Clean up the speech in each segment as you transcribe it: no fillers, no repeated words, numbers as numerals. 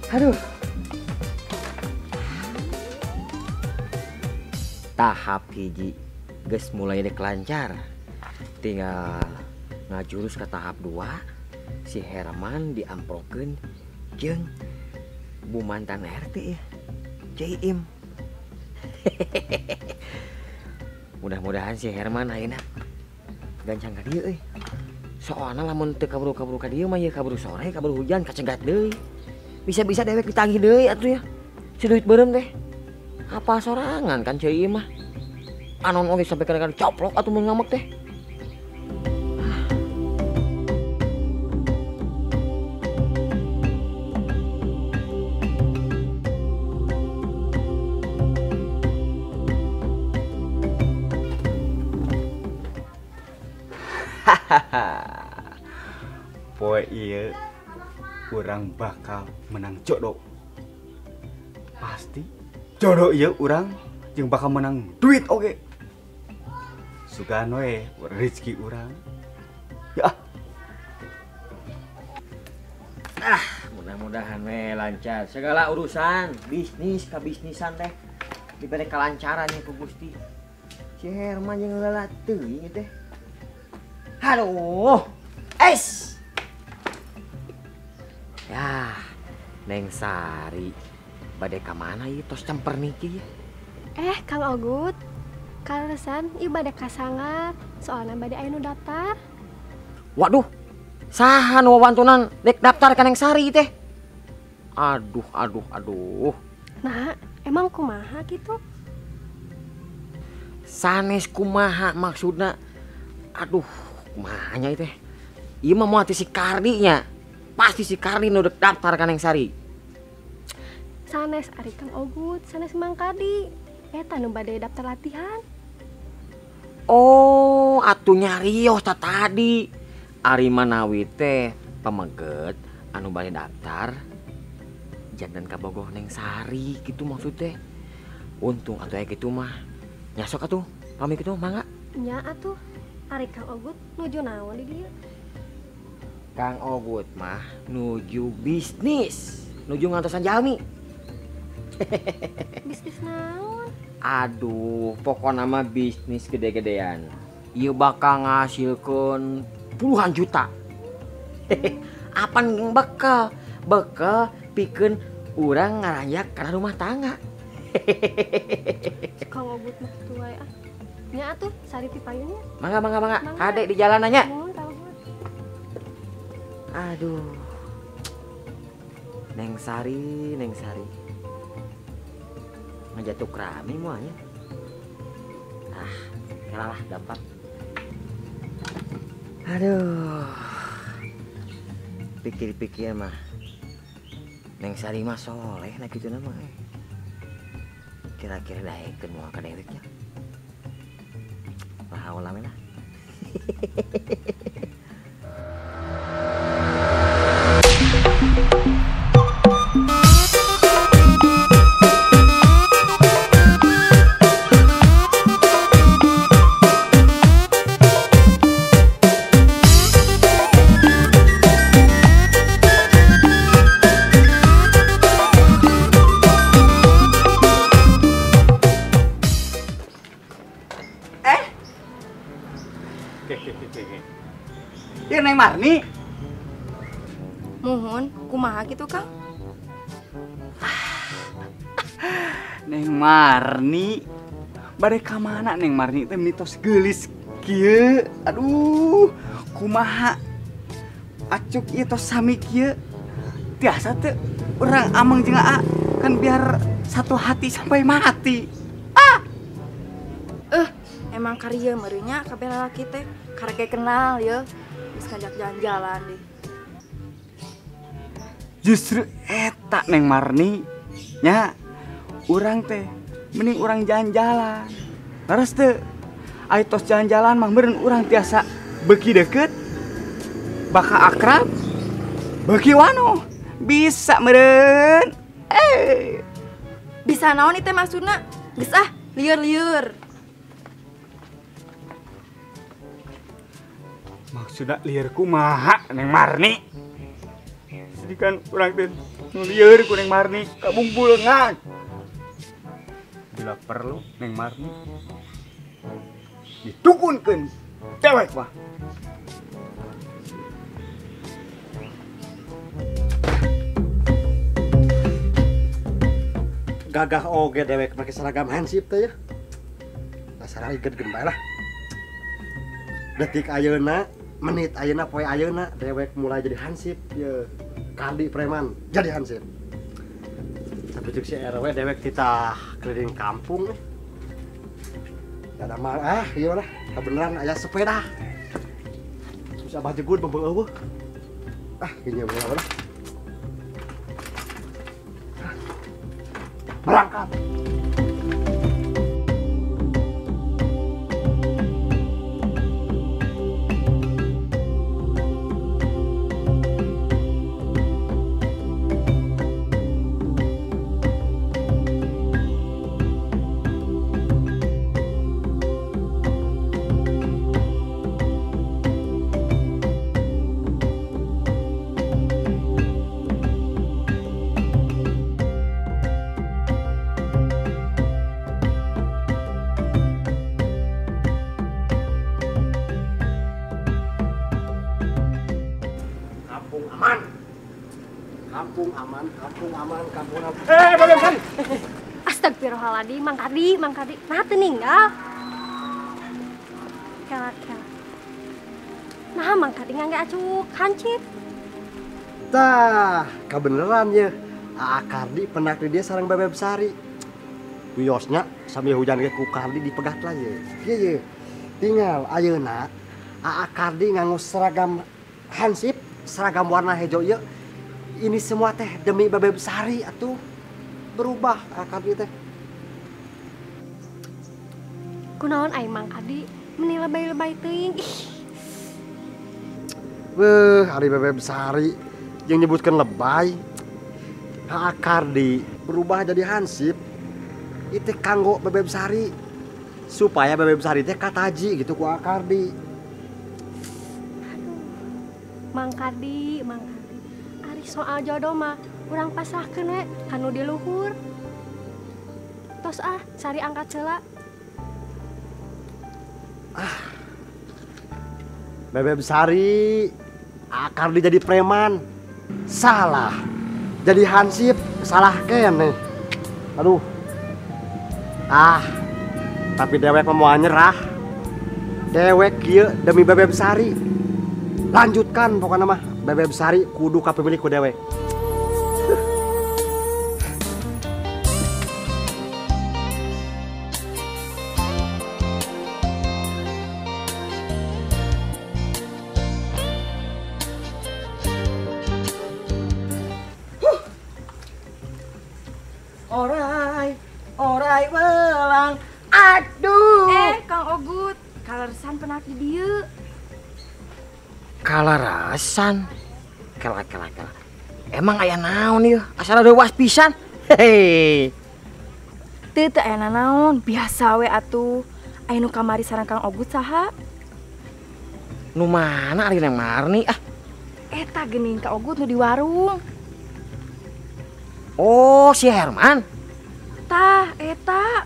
Aduh. Tahap hiji geus mulai dek lancar. Tinggal ngajurus ke tahap 2. Si Herman diamprokeun jeung bu mantan RT ya. Ceu Im. Mudah-mudahan si Herman ayeuna gancang ka dieu euy. Soalna lamun teu kaburu-kaburu ka dieu mah ieu kaburu sore, kaburu hujan kacegat deui. Bisa-bisa dewek ditagih deui atuh ya. Si duit beureum teh. Apa sorangan kan Ceu Im mah. Anon oge sampai kadang-kadang coplok atuh mun ngamek teh. Poe ieu urang bakal menang jodoh. Pasti jodoh ieu urang jeung bakal menang duit oge. Sugan we rezeki urang. Ya. Ah, mudah-mudahan we lancar segala urusan bisnis kabisnisan teh diberi kelancaran ya ku Gusti. Si Herman jeung lelah teuing teh. Aduh, es. Yah, Neng Sari, bade ka mana ieu tos cemper niki ya? Kang Ogut, kaleresan ieu bade ka Sangar, soalna bade aya nu daftar. Waduh, saha nu wawantunan dek daftar ka Neng Sari teh? Aduh, aduh, aduh. Nah, emang kumaha kitu? Sanes kumaha maksudna? Aduh, kumaha nya teh? Ieu mah moal ti si Kardi nya. Pasti si Kardi nu dek daftar ka Neng Sari. Sanes ari Kang Ogut, sanes Mang Kardi. Eta nu bade daftar latihan. Oh, atuh nyarios ta tadi. Ari manawi teh pameget anu bade daftar janten kabogoh Neng Sari gitu maksud teh. Untung atuh aya kitu mah. Nya sok atuh, pamit kitu mangga. Nya atuh. Ari Kang Ogut nuju naon di dieu? Kang Ogut mah nuju bisnis, nuju ngantosan jalmi. Bisnis naon? Aduh, pokokna mah bisnis gede-gedean. Ieu bakal ngasilkeun puluhan juta. Apan jeung bekal? Bekal pikeun urang ngaranjak kana rumah tangga. Kang Ogut mah kitu wae ah. Nya atuh, Sari ti payunnya. Mangga, mangga, mangga. Kade di jalanannya. Aduh. Neng Sari, Neng Sari. Ngajatuh kerami muanya. Ah, kalah lah gampang. Aduh. Pikir-pikir mah. Neng Sari mah soleh nah kitu nama. Kira-kira daekeun moal ka deweknya. Lah haula lah. Ieu Neng Marni. Muhun, kumaha kitu Kang? Neng Marni. Bade ka mana Neng Marni teh meni tos geulis kieu. Aduh, kumaha acuk ieu tos sami kieu. Tiasa teu urang ameng jeung aa kan biar satu hati sampai mati. Ah. Emang karya meureunnya kabeh lalaki teh karek kenal ye. Geus ngajak jalan-jalan deh. Justru eta Neng Marni nya urang teh Mending urang jalan-jalan. Leres teu? Ai tos jalan-jalan mah meureun urang tiasa beuki deukeut, baka akrab, beuki wano. Bisa meureun. Bisa naon ieu teh maksudna? Geus ah, lieur-lieur. Maksudna lieur kumaha Neng Marni? Jadi kan urang teh nu lieur ku Neng Marni kabungbulengan. Bila perlu Neng Marni ditukunkeun dewek mah. Gagah oge dewek make seragam hansip teh ya. Dasar iget-gen bae lah. Detik ayeuna, menit ayeuna, poe ayeuna dewek mulai jadi hansip ye. Kardi preman jadi hansip. Tapi cek si RW dewek titah keliling kampung nih. Ada mah ah ieu lah, kebeneran aya sepeda. Terus abah jegut beubeung eueuh. Ah, gini we lah. Berangkat. Kampung aman, kampung aman, kampung aman. Bebek Sari. Astagfirullahaladzim, Mang Kardi, Mang Kardi. Nah, teu ninggal. Kela, kela. Nah, Mang Kardi ngangge acuk hancip. Tah, kebeneran ya. Aa Kardi penak di dia sareng Bebek Sari. Wiosnya sambil hujan ge ku Kardi dipegat lah ye. Kieu ye. Tinggal ayeuna Aa Kardi nganggo seragam hansip, seragam warna hejo ieu. Ini semua teh demi Bebek Sari atuh berubah Aa Kardi teh. Kunaon ai Mang Kardi meni lebay-lebay teuing. Ih. Beuh, ari Bebek Sari jeung nyebutkeun lebay. Aa Kardi berubah jadi hansip itu kanggo Bebek Sari supaya Bebek Sari teh kataji gitu ku Aa Kardi. Aduh. Mang Kardi, Mang Kardi. Soal jodoh mah urang pasrahkeun we kanu di luhur. Tos ah, Sari angkat heula. Ah. Bebek Sari, Aa Kardi jadi preman. Salah. Jadi hansip, salah keneh. Aduh. Ah. Tapi dewek mah moal nyerah. Dewek kieu demi Bebek Sari. Lanjutkan pokoknya mah. Bebek Sari kudu ka pemilik ku dewek. Orai, orai belang. Aduh. Kang Ogut, kaleresan penak di dieu. Kalarasan. Kela kela kela. Emang aya naon ieu? Asal leuwas pisan. Hehe. Teu teu aya naon, biasa we atuh. Aya nu kamari sareng Kang Ogut saha? Nu mana ari Neng Marni ah? Eta geuning Kang Ogut nu di warung. Oh, si Herman. Tah, eta.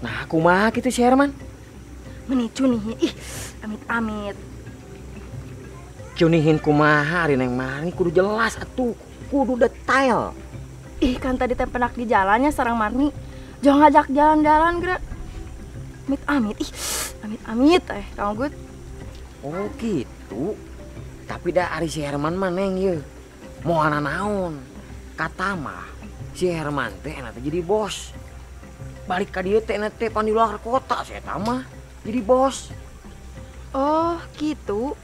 Nah, kumaha kitu si Herman? Meni cunihin. Ih, amit-amit. Cunihin kumaha ari Neng Marni kudu jelas atuh, kudu detail. Ih, kan tadi teh penak di jalannya sareng Marni. Jangan ngajak jalan-jalan geura. Amit-amit. Ih, amit-amit Kang Ogut. Oh, gitu. Tapi dah ari si Herman mah Neng ieu. Moal naon. Kata mah si Herman teh enak teh jadi bos. Balik ka dieu teh enak teh pan di luar kota si eta mah jadi bos. Oh, gitu.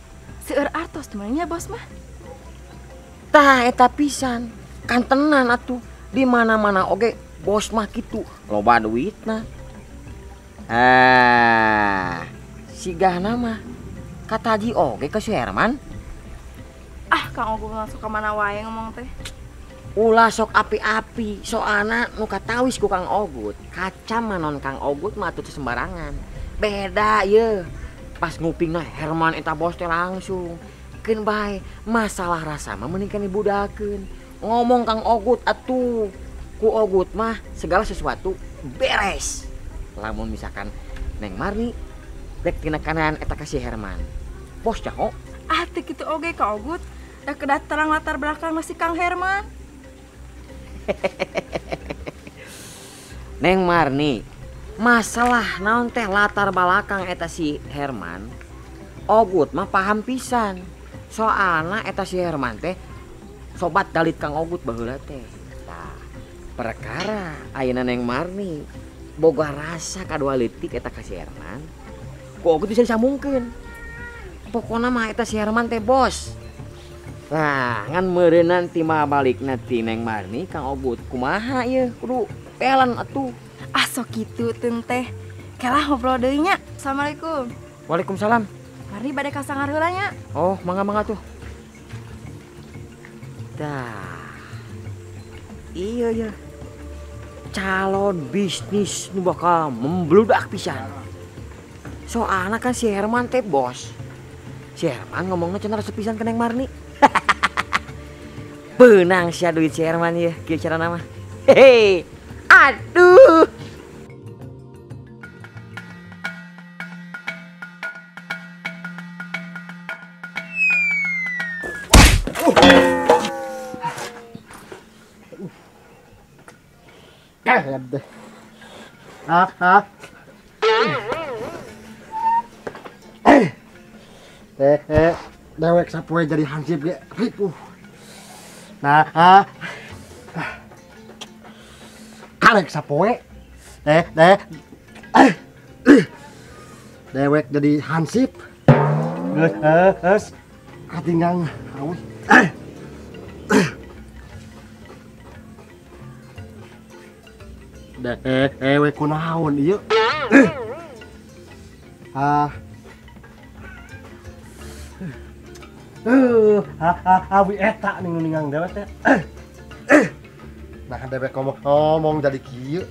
Seueur artos temennya bos mah. Tah eta pisan. Kan tenan atuh. Di mana-mana oge Bos mah kitu, loba duitna. Ah, sigahna mah kataji oge ka si Herman. Ah, Kang Ogut masuk ka mana wae ngomong teh. Ulah sok api-api, soalna nu katawis ku Kang Ogut, kaca manon Kang Ogut mah atuh sembarangan. Beda ye. Pas ngupingna Herman eta bos teh langsung. Keun bae, masalah rasa mah mending kan dibudakeun. Ngomong Kang Ogut atuh. Ku Ogut mah segala sesuatu beres. Lamun misalkan Neng Marni rek tina kanan eta ka si Herman. Bos jaho. Ah, teu kitu oge Kang Ogut. Da kedah terang latar belakang masih Kang Herman. Neng Marni, masalah naon teh latar belakang eta si Herman, Ogut mah paham pisan. Soalna eta si Herman teh sobat dalit Kang Ogut baheula teh. Tah, perkara ayeuna Neng Marni boga rasa kadua leutik eta ka si Herman, ku Ogut bisa disambungkeun. Pokona mah eta si Herman teh bos. Nah, ngan meureunnan ti mah balikna ti Neng Marni Kang Ogut kumaha ieu kudu pelan atuh. Ah, sok kitu teun teh. Kelah ngobrol deui nya. Assalamualaikum. Waalaikumsalam. Marni bade ka sangar heula nya. Oh, mangga-mangga tuh. Dah. Iya ya. Calon bisnis nu bakal membludak pisan. Soalna kan si Herman teh bos. Si Herman ngomongna cenah resep pisan ka Neng Marni. Benang sia duit si Herman ya, kieu carana mah. Hehe. Aduh. Dewek sapoe jadi hansip ge ripuh. Nah, karek sapoe. Dewek jadi hansip. Geus katinggang awi. Dewek kunaon ieu? Awi eta ning ninggang dewek teh. Nah, dewek ngomong jadi kieu.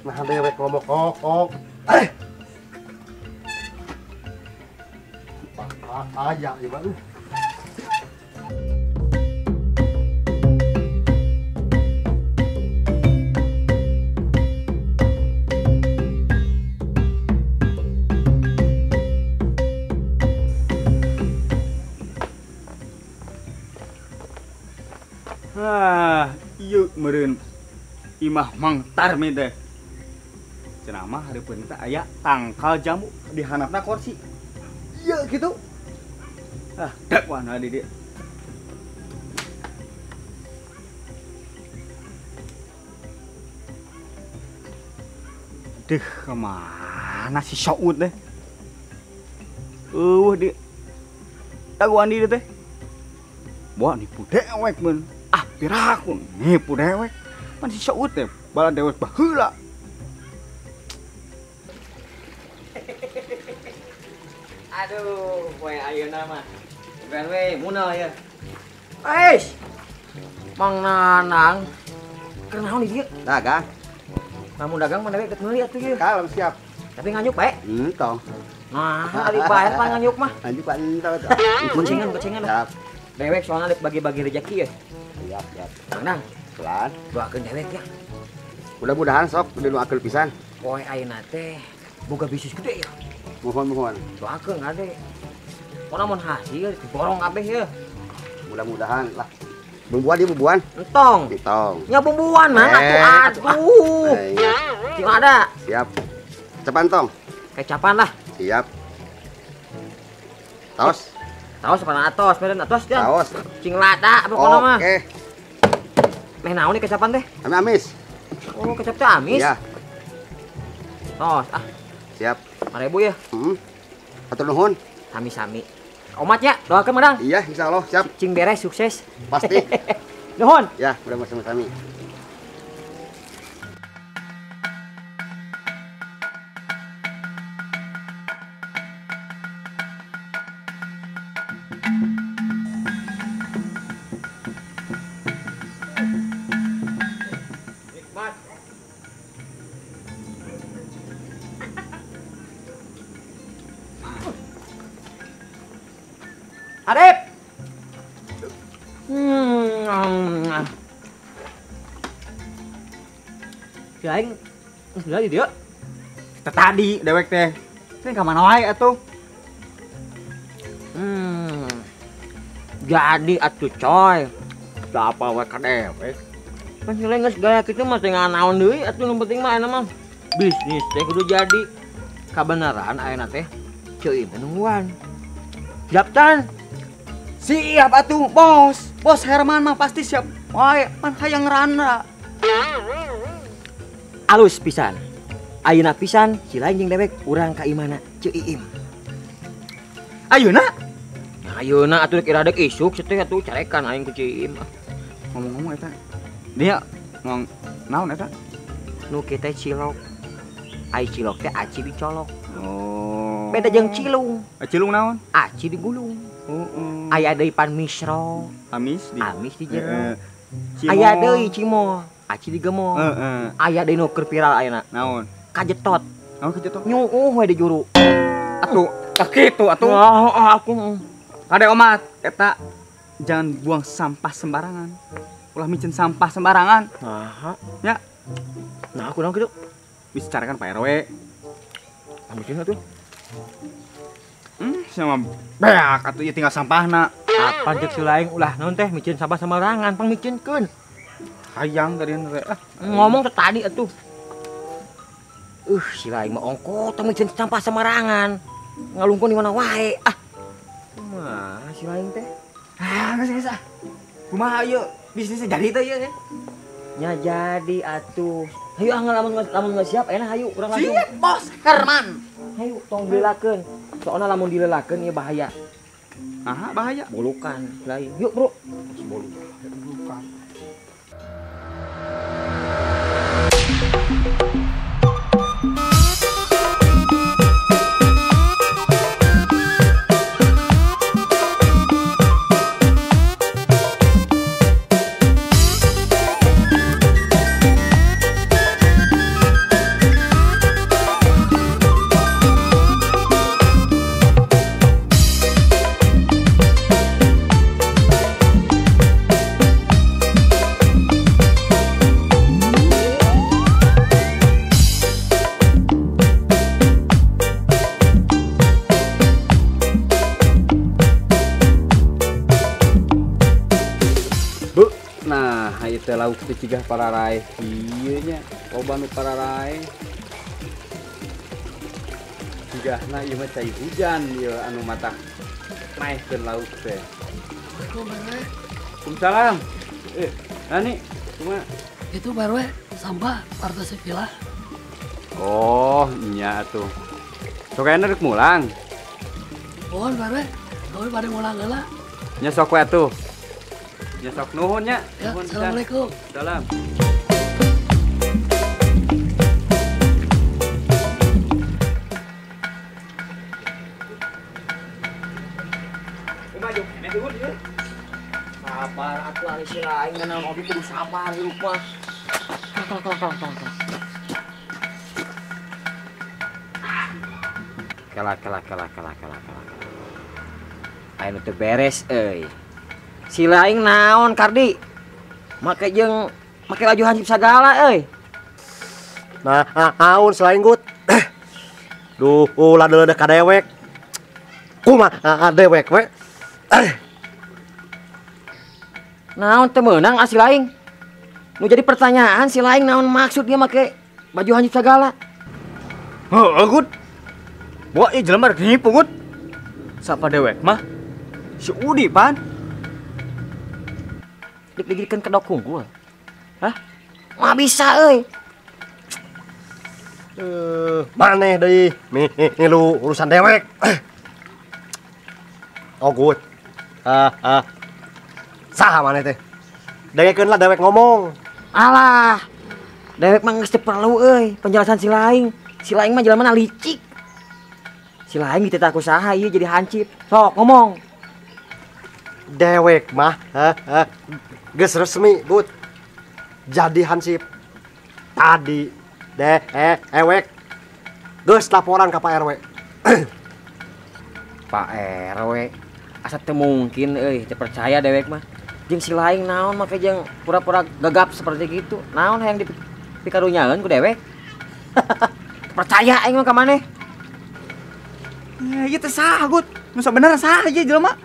Nah, dewek ngomong. Aya ieu mah. Ah, ieu meureun imah Mang Tarmi teh. Cenah mah hareupeun teh aya tangkal jambu di handapna kursi. Ieu kitu. Ah, dak wana di dieu. Deuh, kemana si Saud teh? Eueuh di dagoan di dieu teh. Wah, nipu dewek mun. Ah, piraku nipu dewek. Pan si Saud teh bala dewek baheula. Aduh, poe ayeuna mah. Ben we munal ya. Eish. Mang Nanang. Keur naon ieu? Dagang. Lamun dagang mah dewek dek meuli atuh ieu. Kalem siap. Tapi nganyuk bae. Entong. Nah, ari bae pan nganyuk mah. Lanjut Pak entong. Gocengan, gocengan. Siap. Dewek soalnya dek bagi-bagi rezeki ya. Siap, siap. Mang Nang, Pelan. Doakeun dewek ya. Mudah-mudahan sok udah nu akeul pisan. Poe ayeuna teh boga bisnis gede ya. Mohon, mohon. Doakeun ade. Pokona mun hasil diborong kabeh ya. Mudah-mudahan lah. Bumbuan dia bumbuan. Entong. Entong. Nya bumbuan mang atuh aduh. Cing ada. Siap. Kecapan tong. Kecapan lah. Siap. Taos. Taos apa atos? Meren atos dia. Taos. Cing lada pokona mah. Oke. Meh naon nih kecapan teh? Ame amis. Oh, kecap teh amis? Iya. Tos ah. Siap. 5.000 ya? Heeh. Hatur nuhun. Sami-sami. Omat ya, doakeun Madang. Iya, insyaallah siap. Cing beres sukses. Pasti. Nuhun. Ya, mudah sama-sama. Arif. Si aing geus di dieu. Kita tadi dewek teh. Sing ka mana wae atuh? Jadi atuh coy. Da apa we ka dewek. Kan si lain geus gaya kitu mah teu naon deui atuh nu penting mah ayeuna mah bisnis teh kudu jadi. Kabeneran ayeuna teh ceuy nungguan. Siap tan? Siap atuh, bos. Bos Herman mah pasti siap. Wae, pan hayang rana. Alus pisan. Ayeuna pisan si lain jeung dewek urang ka imana Ceu Iim. Ayeuna? Nah, ayeuna atuh kira dek isuk teh atuh carekan aing ku Ceu Iim. Ngomong-ngomong eta. Dia ngomong naon eta? Nu kieu teh cilok. Ai cilok teh aci dicolok. Oh. Beda jeung cilung. Cilung naon? Aci digulung. Heeh. Aya deui pan misro. Amis di. Amis di jero. Aya deui cimol. Aci digemol. Heeh. Aya deui nu keur viral ayeuna. Naon? Kajetot. Naon kajetot? Nyuuh we di juru. Atuh, tah kitu atuh. Oh, aku. Kade omat eta jangan buang sampah sembarangan. Ulah micen sampah sembarangan. Naha. Ya. Nah, aku naon kitu? Bisa carikan Pak RW. Ambilin atuh. Sama beak atuh ieu tinggal sampahna. Apa cek si lain ulah naon teh micin sampah sembarangan pang micinkeun. Hayang tadi teh. Ngomong teh tadi atuh. Si lain mah ongko teh micin sampah sembarangan. Ngalungkun di mana wae. Ah. Kumaha si lain teh? Ah, geus geus ah. Kumaha ieu bisnisnya jadi teh ieu ya? Nya jadi atuh. Hayu ah lamun geus siap enak hayu urang langsung. Siap bos Herman. Hayu tong dilelakeun. Soalna lamun dilelakeun ieu bahaya. Aha, bahaya. Bolukan lain. Yuk, Bro. Bolukan. Teh lauk teh cigah pararaeh ieu nya loba nu pararaeh cigahna ieu mah cai hujan ieu anu matak naehkeun lauk teh. Waalaikumsalam. Nani kumaha? Itu baru we sampah parta sepilah. Oh nya atuh. Sok aya rek mulang. Mohon baru we, gawe bade mulang heula. Nya sok we atuh. Ya sok nuhun nya. Ya, assalamualaikum. Salam. Sabar atuh ari si lain ngeunaan oge kudu sabar hirup mah. Kela kela kela kela kela kela. Aya nu teu beres euy. Si lain naon Kardi? Make jeung make baju hansip sagala euy. Nah, naon selain gut. Duh, ulah deuleuh ka dewek. Kumaha dewek we? Naon teu meunang ah si lain? Nu jadi pertanyaan si lain naon maksud dia make baju hansip sagala? Heuh, gut. Bawa ieu jelema rek nipu gut. Sapa dewek mah? Si Udi pan. Dipikirkan kedok unggul. Hah? Mah bisa euy. Maneh deui milu urusan dewek. Ogut. Saha maneh teh? Dengekeun lah dewek ngomong. Alah. Dewek mah geus teu perlu euy penjelasan si Laing. Si Laing mah jelema licik. Si Laing dititah ku saha ieu jadi hansip. Sok ngomong. Dewek mah geus resmi, Gut. Jadi hansip. Tadi dewek geus laporan ka Pak RW. Pak RW asa teu mungkin euy, teu percaya dewek mah. Jeung si Laing naon make jeung pura-pura gagap seperti gitu. Naon hayang dipikarunyaeun ku dewek? Percaya aing mah ka maneh. Ya ieu teh saha, Gut? Nu sabenerna saha ieu jelema?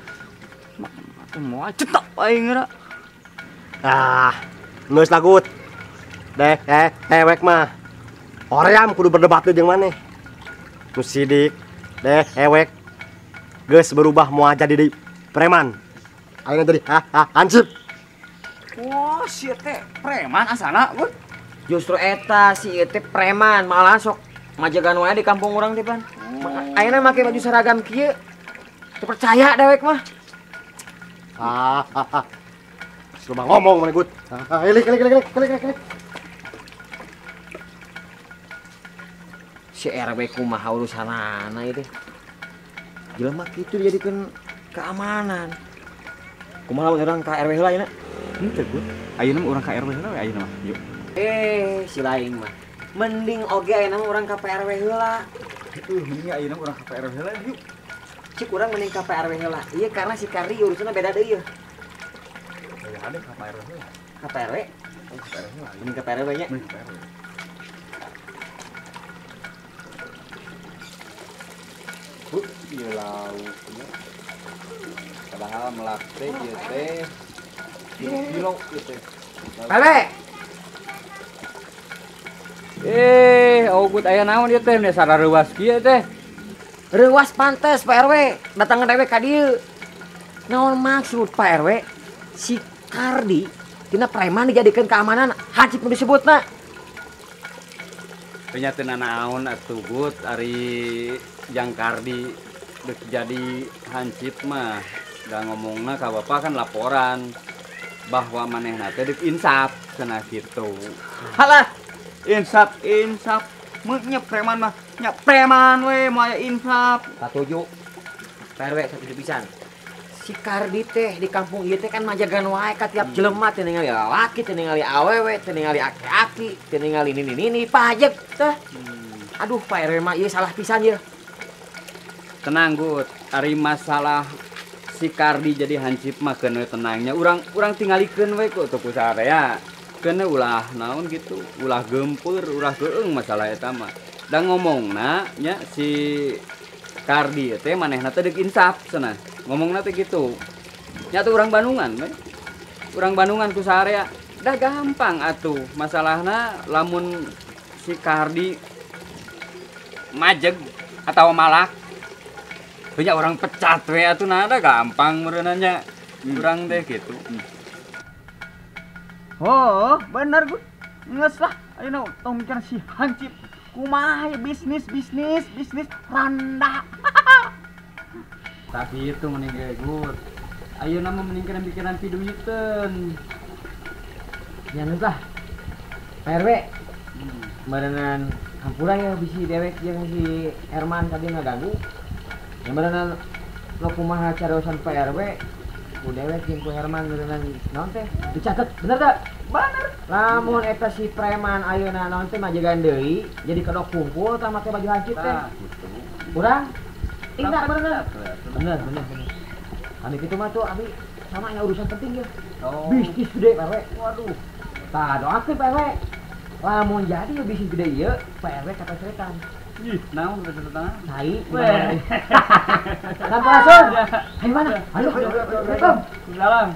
Moal cetok aing geura. Ah, geus lah, Gut. Dewek mah hoream kudu berdebat jeung maneh. Nu sidik dewek geus berubah moal jadi deui preman. Ayeuna jadi hansip. Wah, si teh preman asana, Gut. Justru eta si ieu teh preman, malah sok majagan wae di kampung urang teh, Pan. Ayeuna make baju seragam kieu. Teu percaya dewek mah. Loba ngomong maneh, Gut. Ilik ilik ilik ilik ilik. Si RW kumaha urusanana ieu teh. Jelema kitu dijadikeun keamanan. Kumaha lamun urang ka RW heula ayeuna? Henteu, Gut. Ayeuna mah urang ka RW heula we ayeuna mah. Yuk. Si Laing mah. Mending oge ayeuna mah urang ka PRW heula. Heuh, mending ayeuna mah urang ka PRW heula yuk. Cik urang mending ka PRW heula. Ieu karena si Kardi urusanna beda deui yeuh. Ya ada ka PRW heula. Ka PRW? Oh, ka PRW heula. Mending ka PRW nya. Mending ka PRW. Bu, ieu lauknya. Padahal melak teh ieu teh 3 kilo ieu teh. Bebe. Ogut aya naon ieu teh sarareuwas kieu teh? Reuwas pantes Pak RW, datang dewek ka dieu. Naon maksud Pak RW? Si Kardi tina preman dijadikeun keamanan hansip nu disebutna. Teu nya teu nanaon atuh Gut, ari jang Kardi deuk jadi hansip mah da ngomongna ka bapak kan laporan bahwa manehna teh deuk insaf cenah kitu. Halah, insaf insaf mun nya preman mah nya preman we moal aya insaf. Katuju. Pak RW satuju pisan. Si Kardi teh di kampung ieu teh kan majagan wae ka tiap jelema teh ningali lalaki, teh ningali awewe, teh ningali aki-aki, teh ningali nini-nini pajek teh. Aduh Pak RW mah ieu salah pisan ieu. Tenang Gut, ari masalah si Kardi jadi hansip mah keun we tenangnya. Urang tingalikeun we ku teu ku saarea. Keun ulah naon gitu, ulah geumpeur, ulah geueung masalah eta mah. Da ngomongna nya si Kardi teh manehna teh deuk insaf cenah. Ngomongna teh gitu. Nya tuh urang Bandungan we. Urang Bandungan ku saarea. Dah gampang atuh masalahna lamun si Kardi majeg atau malak punya orang pecat we atuh nah da gampang meureunanya. Urang teh gitu. Oh, bener Gut. Geus lah, ayeuna tong mikir si hansip. Kumaha ya bisnis bisnis bisnis randa. Tapi itu mending ge Gut. Ayeuna mah mending kana mikiran piduiteun. Nya geus lah. Pak RW. Meureunnan hampura ya bisi dewek jeung si Herman tadi ngaganggu. Ya meureunnan lo kumaha cariosan Pak RW ku dewek jeung ku Herman meureunnan naon teh dicatet bener teu? Bener. Lamun eta si preman ayeuna naon teh majagan deui jadi kedok kumpul tah make baju hansip teh. Gitu. Urang tindak bener. Bener bener bener. Kami kitu mah tuh abi sama nya urusan penting ya. Oh. Bisnis gede Pak RW. Waduh. Tah doakeun Pak RW. Lamun jadi bisnis gede ieu Pak RW kapesetan. Ih, naon kapesetan? Tai. Weh. Sampurasun. Ayo mana? Ayo, ayo, ayo. Salam.